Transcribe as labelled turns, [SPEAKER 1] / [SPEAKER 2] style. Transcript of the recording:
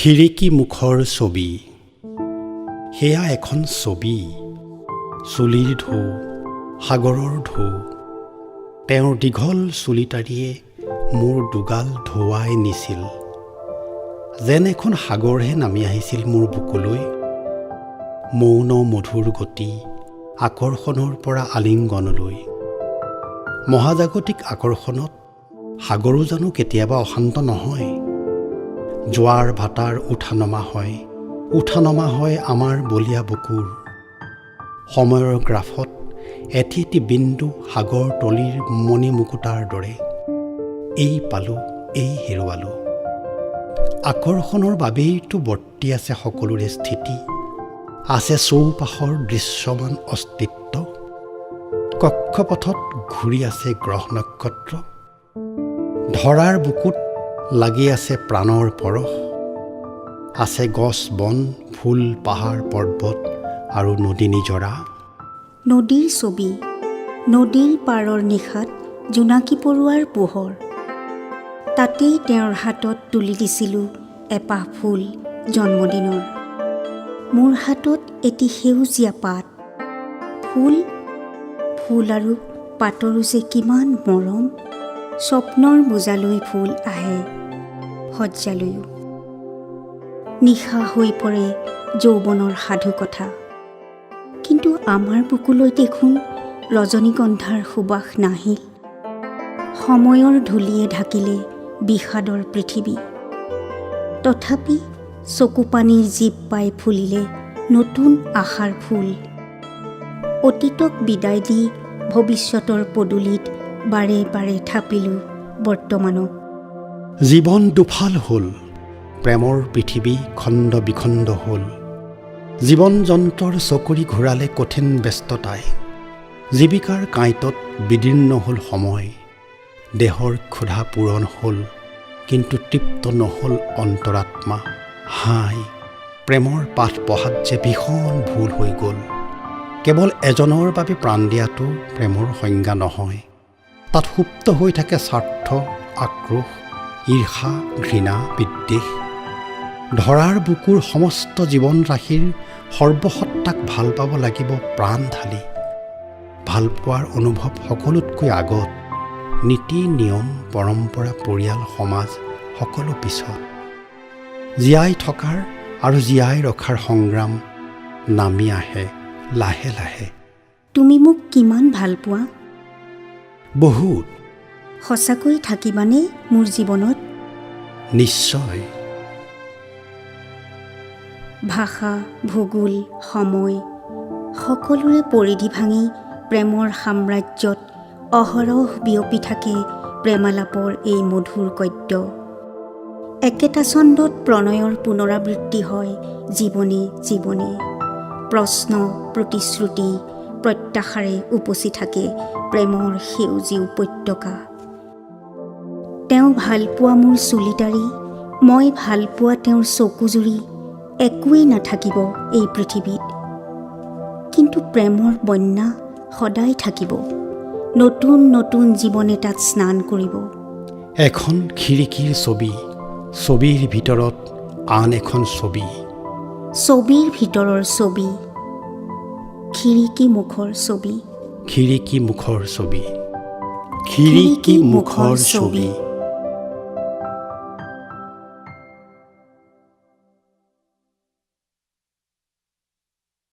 [SPEAKER 1] খিৰিকী মুখৰ ছবি। সেয়া এখন ছবি। চুলিৰ ঢৌ, সাগৰৰ ঢৌ। তেওঁৰ দীঘল চুলিটাৰিয়ে মোৰ দুগাল ঢৌৱাই নিছিল, যেন এখন সাগৰহে নামি আহিছিল মোৰ বুকুলৈ। মৌন মধুৰ গতি, আকৰ্ষণৰ পৰা আলিংগনলৈ। মহাজাগতিক আকৰ্ষণত সাগৰো জানো কেতিয়াবা অশান্ত নহয়? জোৱাৰ ভাটাৰ উঠা নমা হয়, উঠা নমা হয় আমাৰ বলীয়া বুকুৰ। সময়ৰ গ্ৰাফত এটি এটি বিন্দু সাগৰ তলিৰ মণিমুকুতাৰ দৰে। এই পালোঁ, এই হেৰুৱালোঁ। আকৰ্ষণৰ বাবেইতো বৰ্তি আছে সকলোৰে স্থিতি, আছে চৌপাশৰ দৃশ্যমান অস্তিত্ব। কক্ষপথত ঘূৰি আছে গ্ৰহ নক্ষত্ৰ, ধৰাৰ বুকুত লাগি আছে প্ৰাণৰ পৰশ। আছে গছ বন, ফুল, পাহাৰ, পৰ্বত আৰু নদী নিজৰা।
[SPEAKER 2] নদীৰ ছবি। নদীৰ পাৰৰ নিশাত জোনাকী পৰুৱাৰ পোহৰ। তাতেই তেওঁৰ হাতত তুলি দিছিলোঁ এপাহ ফুল জন্মদিনৰ। মোৰ হাতত এটি সেউজীয়া পাত। ফুল, ফুল আৰু পাতৰো যে কিমান মৰম! স্বপ্নৰ বোজালৈ ফুল আহে শয্যালৈও। নিশা হৈ পৰে যৌৱনৰ সাধুকথা। কিন্তু আমাৰ বুকুলৈ দেখোন ৰজনীগন্ধাৰ সুবাস নাহিল। সময়ৰ ধূলিয়ে ঢাকিলে বিষাদৰ পৃথিৱী। তথাপি চকুপানীৰ জীপ পাই ফুলিলে নতুন আশাৰ ফুল। অতীতক বিদায় দি ভৱিষ্যতৰ পদূলিত বাৰে বাৰে থাপিলোঁ বৰ্তমানক।
[SPEAKER 1] জীৱন দুফাল হ'ল, প্ৰেমৰ পৃথিৱী খণ্ড বিখণ্ড হ'ল। জীৱন যন্ত্ৰৰ চকৰি ঘূৰালে কঠিন ব্যস্ততাই। জীৱিকাৰ কাঁইটত বিদীৰ্ণ হ'ল সময়। দেহৰ ক্ষুধা পূৰণ হ'ল, কিন্তু তৃপ্ত নহ'ল অন্তৰাত্মা। হায়, প্ৰেমৰ পাঠ পঢ়াত যে ভীষণ ভুল হৈ গ'ল! কেৱল এজনৰ বাবে প্ৰাণ দিয়াটো প্ৰেমৰ সংজ্ঞা নহয়। তাত সুপ্ত হৈ থাকে স্বাৰ্থ, আক্ৰোশ, ঈৰ্ষা, ঘৃণা, বিদ্বেষ। ধৰাৰ বুকুৰ সমস্ত জীৱনৰাশিৰ সৰ্বসত্তাক ভাল পাব লাগিব প্ৰাণ ঢালি। ভালপোৱাৰ অনুভৱ সকলোতকৈ আগত। নীতি নিয়ম, পৰম্পৰা, পৰিয়াল, সমাজ সকলো পিছত। জীয়াই থকাৰ আৰু জীয়াই ৰখাৰ সংগ্ৰাম নামি আহে লাহে লাহে।
[SPEAKER 2] তুমি মোক কিমান ভাল পোৱা?
[SPEAKER 1] বহুত।
[SPEAKER 2] সঁচাকৈ থাকিবানে মোৰ জীৱনত?
[SPEAKER 1] নিশ্চয়।
[SPEAKER 2] ভাষা, ভূগোল, সময় সকলোৰে পৰিধি ভাঙি প্ৰেমৰ সাম্ৰাজ্যত অহৰহ বিয়পি থাকে প্ৰেমালাপৰ এই মধুৰ গদ্য। একেটা ছন্দত প্ৰণয়ৰ পুনৰাবৃত্তি হয় জীৱনে জীৱনে। প্ৰশ্ন, প্ৰতিশ্ৰুতি, প্ৰত্যাশাৰে উপচি থাকে প্ৰেমৰ সেউজী উপত্যকা। তেওঁ ভালপোৱা মোৰ চুলিটাৰি, মই ভালপোৱা তেওঁৰ চকুযুৰি, একোৱেই নাথাকিব এই পৃথিৱীত, কিন্তু প্ৰেমৰ বন্যা সদায় থাকিব। নতুন নতুন জীৱনে তাত স্নান কৰিব।
[SPEAKER 1] এখন খিৰিকীৰ ছবি, ছবিৰ ভিতৰত আন এখন ছবি।
[SPEAKER 2] ছবিৰ ভিতৰৰ ছবি, খিৰিকী মুখৰ ছবি।
[SPEAKER 1] খিৰিকী মুখৰ ছবি, খিৰিকী মুখৰ ছবি।